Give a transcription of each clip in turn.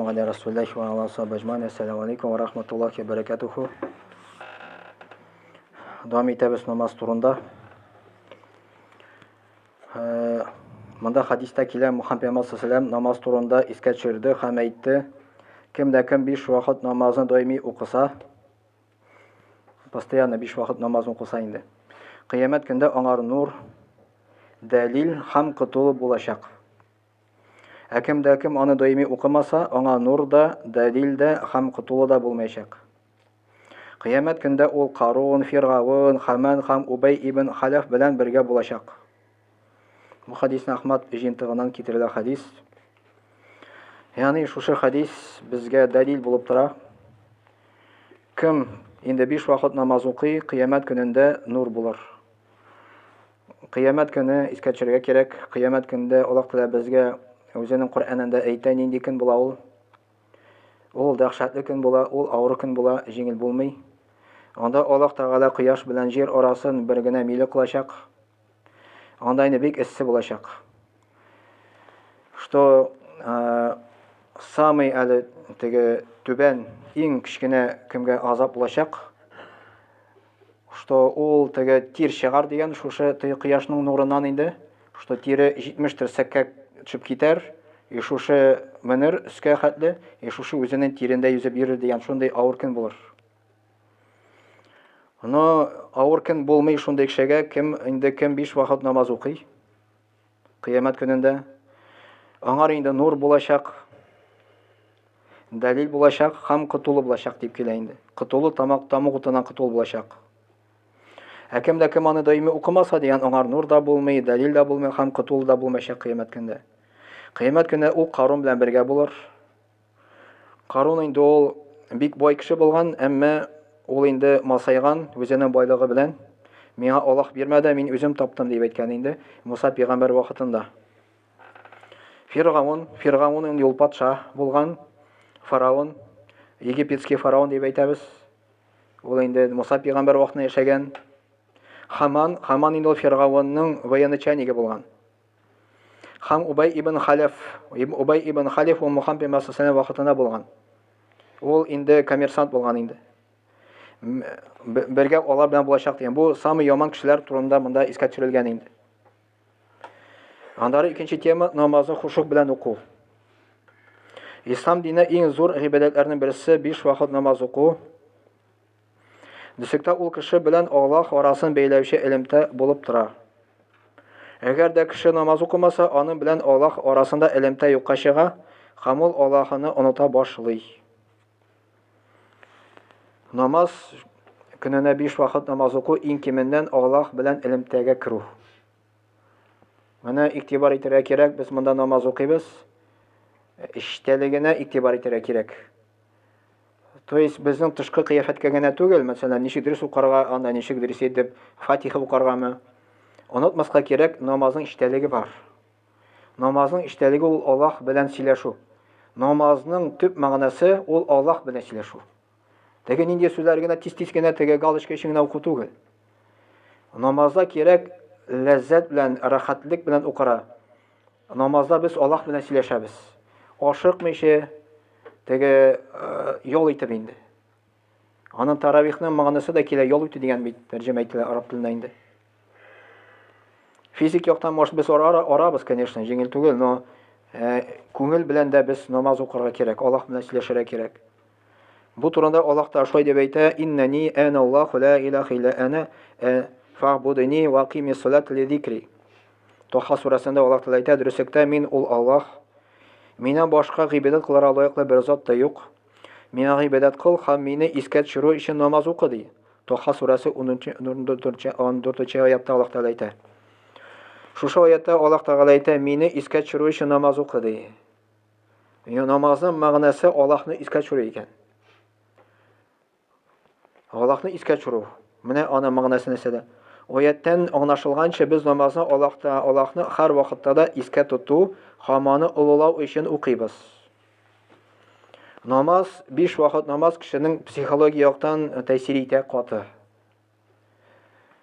Галя Расулләхи ва ала сахабы әҗмаин. Әссәламу алейкум ва рахматуллахи ва баракатуху. Дәвам итәбез намаз турында. Э, монда хадистә килә Мухаммад пәйгамбәр саллаллаху намаз турында искә төшерде һәм әйтте: Кем дә кем биш вакыт намазны даими укыса, постоянно биш вакыт намазын укыса инде, кыямәт көндә аңар нур, дәлил һәм котылу булачак. Ә кем дә кем аны даими укымаса, аңа нур да, дәлил дә һәм котылу да булмаячак. Кыямәт көндә ул Карун, Фиргавын, Хаман һәм Убәй ибн Халәф белән бергә булачак. Бу хадисне Ахмад җыентыгыннан китерелә хадис. Ягъни шушы хадис безгә дәлил булып тора. Кем инде биш вакыт намаз укый, кыямәт көнендә нур булыр. Кыямәт көне искә төшерергә кирәк. Кыямәт көнендә Аллаһ Тәгалә безгә үзенең Коръәнендә әйтә, нинди көн була ул. Ул дәһшәтле көн була, ул авыр көн була, җиңел булмый. Анда Аллаһ Тәгалә кояш белән җир арасын бер генә миле кылачак. Анда инде бик эссе булачак. Что э, самый әле теге түбән, иң кечкенә кемгә азап булачак, что ул теге тир чыгар дигән шушы теге кояшның нурыннан инде, что тире 70 терсәккә төшеп китәр, и шушы менер өскә хәтле, и шушы үзенең тирендә йөзеп йөрер дигән шундый авыр көн булыр. Но авыр көн булмый шундый кешегә, кем инде кем биш вакыт намаз укый. Кыямәт көнендә аңар инде нур булачак, дәлил булачак һәм котылу булачак дип килә инде. Котылу тамак тамук утыннан котылу булачак. Ә кем дә кем аны даими укымаса дигән аңар нур да булмый, дәлил дә булмый һәм котылу да булмаячак кыямәт көндә. Кыямәт көндә ул Карун белән бергә булыр. Карун инде ул бик бай кеше булган, әмма ул инде масайган үзенең байлыгы белән. Миңа Аллаһ бирмәде, мин үзем таптым дип әйткән инде Муса пәйгамбәр вакытында. Фиргаун, Фиргаун инде ул патша булган, фараон, египетский фараон дип әйтәбез. Ул инде Муса пәйгамбәр вакытында яшәгән. Хаман, Хаман инде ул Фиргаунның военачальнигы булган. Һәм Убай ибн Халеф, Убай ибн Халеф ул Мухаммад пәйгамбәр саллаллаху вакытында булган. Ул инде коммерсант булган инде. Бергә алар белән булачак дигән. Бу самый яман кешеләр турында монда искә төшерелгән инде. Аннары икенче тема намазны хушук белән уку. Ислам дине иң зур гыйбадәтләрнең берсе биш вакыт намаз уку. Дөсектә ул кеше белән Аллаһ арасын бәйләүче элемтә булып тора. Әгәр дә кеше намаз укымаса, аның белән Аллаһ арасында элемтә юкка чыга һәм ул Аллаһыны оныта башлый. Намаз көненә биш вакыт намаз уку иң кименнән Аллаһ белән элемтәгә керү. Менә игътибар итәргә кирәк, без монда намаз укыйбыз. Эчтәлегенә игътибар итәргә кирәк. То есть безнең тышкы кыяфәткә генә түгел, мәсәлән, ничек дөрес укырга, анда ничек дөрес итеп Фатиха укыргамы. Онытмаска кирәк, намазның эчтәлеге бар. Намазның эчтәлеге ул Аллаһ белән сөйләшү. Намазның төп мәгънәсе ул Аллаһ белән сөйләшү. Теге нинди сүзләр генә тиз-тиз генә теге галочка өчен генә уку түгел. Намазда кирәк ләззәт белән, рәхәтлек белән укыра. Намазда без Аллаһ белән сөйләшәбез. Ашыкмыйча, теге э, ял итеп инде. Аның таравихның мәгънәсе дә килә ял итү дигән бит тәрҗемә ителә араб теленә инде. Физик яктан может без ара, арабыз, конечно, җиңел түгел, но э, күңел белән дә без намаз укырга кирәк, Аллаһ белән сөйләшергә кирәк. Бу турында Аллаһ та шулай дип әйтә: "Иннани ана Аллаһу ла илаһа илля ана, э, фa'будни ва акимис салата ли зикри". Тоха сүрәсендә Аллаһ Тәгалә әйтә, дөреслектә мин ул Аллаһ. Миннән башка гыйбадәт кылырга лаеклы бер зат та юк. Миңа гыйбадәт кыл һәм мине искә төшерү өчен намаз укы, ди. Тоха сүрәсе 14 аятта Аллаһ Тәгалә әйтә. Шушы аятта Аллаһ Тәгалә әйтә, мине искә төшерү өчен намаз укы, ди. Намазның мәгънәсе Аллаһны искә төшерү икән. Аллаһны искә төшерү. Менә аның мәгънәсе нәрсәдә. Аяттән аңлашылганча, без намазны Аллаһта, Аллаһны һәр вакытта да искә тоту һәм аны олылау өчен укыйбыз. Намаз, биш вакыт намаз кешенең психология яктан тәэсир итә каты.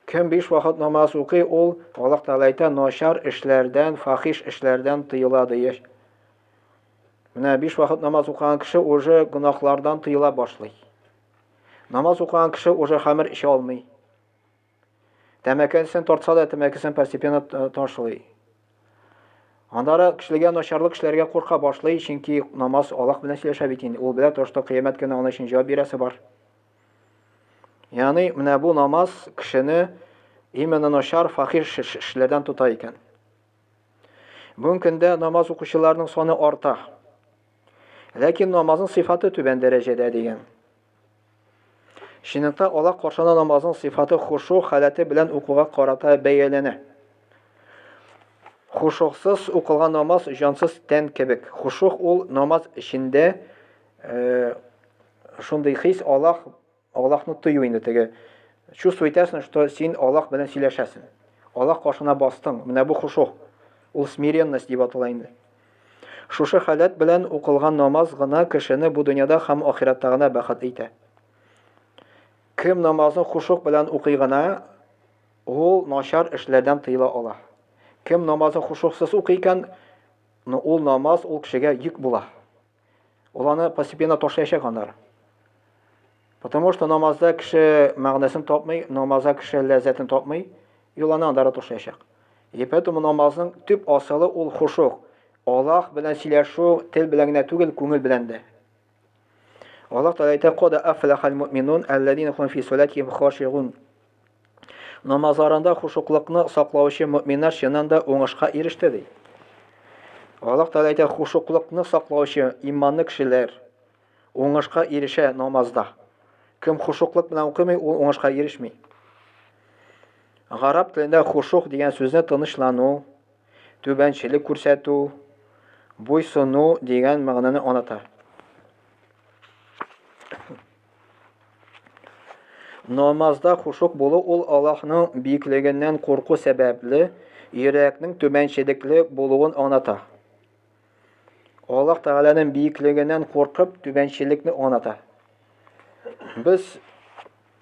Кем биш вакыт намаз укый, ул Аллаһ Тәгалә әйтә, начар эшләрдән, фахиш эшләрдән тыела ди. Менә биш вакыт намаз укыган кеше уже гөнаһлардан тыела башлый. Намаз укыган кеше уже хәмер эчә алмый. Тәмәкесен тартса да, тәмәкесен постепенно э, ташлый. Аннары кешеләргә начарлык эшләргә курка башлый, чөнки намаз Аллаһ белән сөйләшә бит инде. Ул белә то, что кыямәт көне аның өчен җавап бирәсе бар. Ягъни менә бу намаз кешене именно начар фахиш эшләрдән тота икән. Бүгенге көндә намаз укучыларның саны арта. Ләкин намазның сыйфаты түбән дәрәҗәдә дигән. Чынлыкта Аллаһ каршында намазның сыйфаты хушу халәте белән укуга карата бәяләнә. Хушуксыз укылган намаз җансыз тән кебек. Хушук ул намаз эчендә э, шундый хис Аллаһ Аллаһны тою инде теге. Чувство итәсең, что син Аллаһ белән сөйләшәсең. Аллаһ каршына бастың. Менә бу хушук. Ул смиренность дип атала инде. Шушы халәт белән укылган намаз гына кешене бу дөньяда һәм ахирәттә гына бәхетле итә. Кем намазны хушук белән укый гына, ул начар эшләрдән тыела ала. Кем намазны хушуксыз укый икән, ул намаз ул кешегә йөк була. Ул аны постепенно ташлаячак аннары. Потому что намазда кеше мәгънәсен тапмый, намазда кеше ләззәтен тапмый, и ул аны аннары ташлаячак. И поэтому намазның төп асылы ул хушук. Аллаһ белән сөйләшү тел белән генә түгел, күңел белән дә. Аллаһ Тәгалә әйтә: "Кад афлахал муъминун аллазина хум фи салатихим хашигун." Намазларында хушуклыкны саклаучы мөэминнәр чыннан да уңышка иреште, ди. Аллаһ Тәгалә әйтә, хушуклыкны саклаучы иманлы кешеләр уңышка ирешә намазда. Кем хушуклык белән укымый, ул уңышка ирешми. Гарәп телендә хушук дигән сүзне тынычлану, түбәнчелек күрсәтү, буйсыну дигән мәгънәне аңлата. Намазда хушук булу ул Аллаһның биеклегеннән курку сәбәпле йөрәкнең түбәнчелекле булуын аңлата. Аллаһ Тәгаләнең биеклегеннән куркып түбәнчелекне аңлата. Без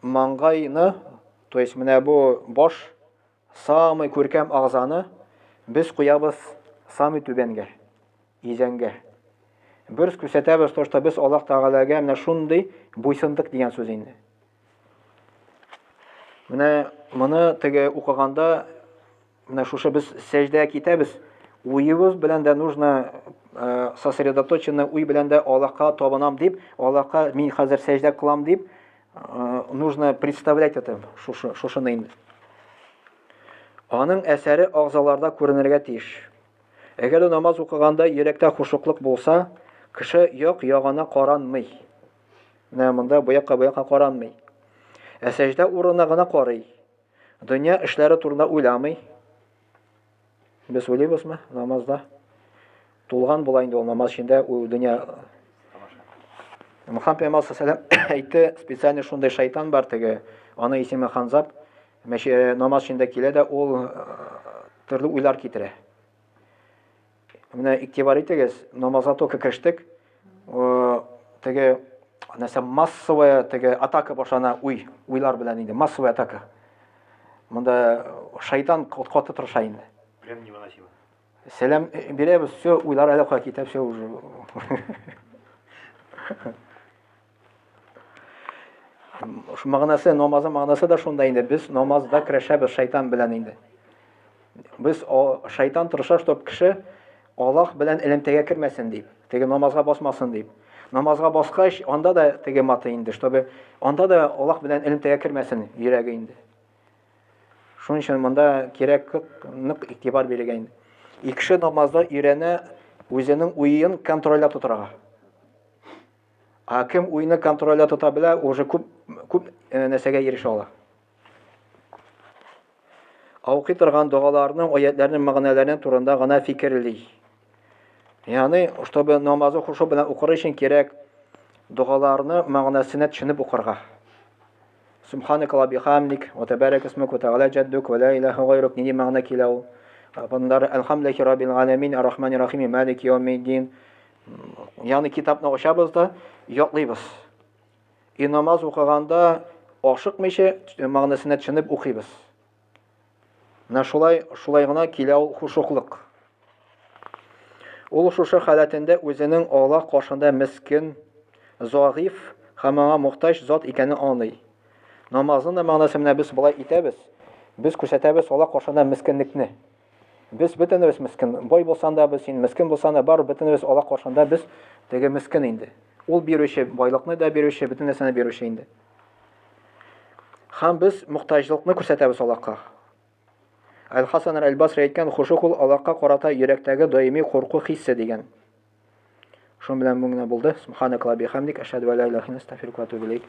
маңгайны, то есть менә бу баш самый күркәм агзаны без куябыз самый түбәнгә. Изәнгә. Бер күрсәтәбез, то, что без Аллаһ Тәгаләгә менә шундый буйсындык дигән сүз инде. Менә моны теге укыганда менә шушы без сәҗдәгә китәбез, уебыз белән дә нужно э, сосредоточенно уй белән дә Аллаһка табынам дип, Аллаһка мин хәзер сәҗдә кылам дип, э, нужно представлять это шушы шушыны инде. Аның әсәре агзаларда күренергә тиеш. Әгәр дә намаз укыганда йөрәктә хушуклык булса, кеше як-ягына каранмый. Менә монда бу якка, бу якка каранмый. Ә сәҗдә урынына гына карый. Дөнья эшләре турында уйламый. Без уйлыйбызмы намазда? Тулган була инде ул намаз эчендә ул дөнья. Мөхәммәд пәйгамбәр саллаллаху әйтте, специально шундый шайтан бар теге, аның исеме Ханзаб. Мәче намаз эчендә килә дә ул төрле уйлар китерә. Менә игътибар итегез, намазга только керештек, теге нәрсә массовая теге атака башлана уй, уйлар белән инде, массовая атака. Монда шайтан каты тырыша инде. Прям невыносимо. Сәлам бирәбез, все, уйлар әллә кая китә, все уже. Мәгънәсе, намазның мәгънәсе дә шунда инде. Без намазда керәшәбез шайтан белән инде. Без шайтан тырыша, чтоб кеше Аллаһ белән элемтәгә кермәсен дип, теге намазга басмасын дип. Намазга баскач, анда да теге маты инде, чтобы анда да Аллаһ белән элемтәгә кермәсен йөрәге инде. Шуның өчен монда кирәк нык игътибар бирергә инде. И кеше намазда өйрәнә үзенең уен контрольдә тотарга. Ә кем уйны контрольдә тота белә, уже күп күп э, нәрсәгә ирешә ала. Ә укый торган догаларның, аятларның мәгънәләре турында гына фикерли. Ягъни, чтобы намазы хушу белән укыр өчен кирәк догаларны мәгънәсенә төшенеп укырга. Субханaka ва бихамдик, ва табарак исмук, ва тәгалә җәддук, ва ла илаһа гайрук, нинди мәгънә килә ул? Бунлар Әлхәмдүлилләһи раббил галәмин, ар-рахманир рахим, малики яумиддин. Ягъни китапны ачабыз да ятлыйбыз. И намаз укыганда ашыкмыйча мәгънәсенә төшенеп укыйбыз. Менә шулай, шулай гына килә ул хушуклык. Ул шушы халәтендә үзенең Аллаһ каршында мескен, загыйф һәм аңа мохтаҗ зат икәнен аңлый. Намазның да мәгънәсе менә без болай итәбез. Без күрсәтәбез Аллаһ каршында мескенлекне. Без бөтенебез мескен. Бай булсаң да, без син мескен булсаң да, бар бөтенебез Аллаһ каршында без теге мескен инде. Ул бирүче, байлыкны да бирүче, бөтен нәрсәне бирүче инде. Һәм без мохтаҗлыкны күрсәтәбез Аллаһка. Әл-Хасан әл-Басри әйткән, хошук ул Аллаһка карата йөрәктәге даими курку хиссе дигән. Шуның белән бу генә булды. Субханакалла бихамдик, ашһаду ла илаһа илля анта, астагфирука ва атубу илейк.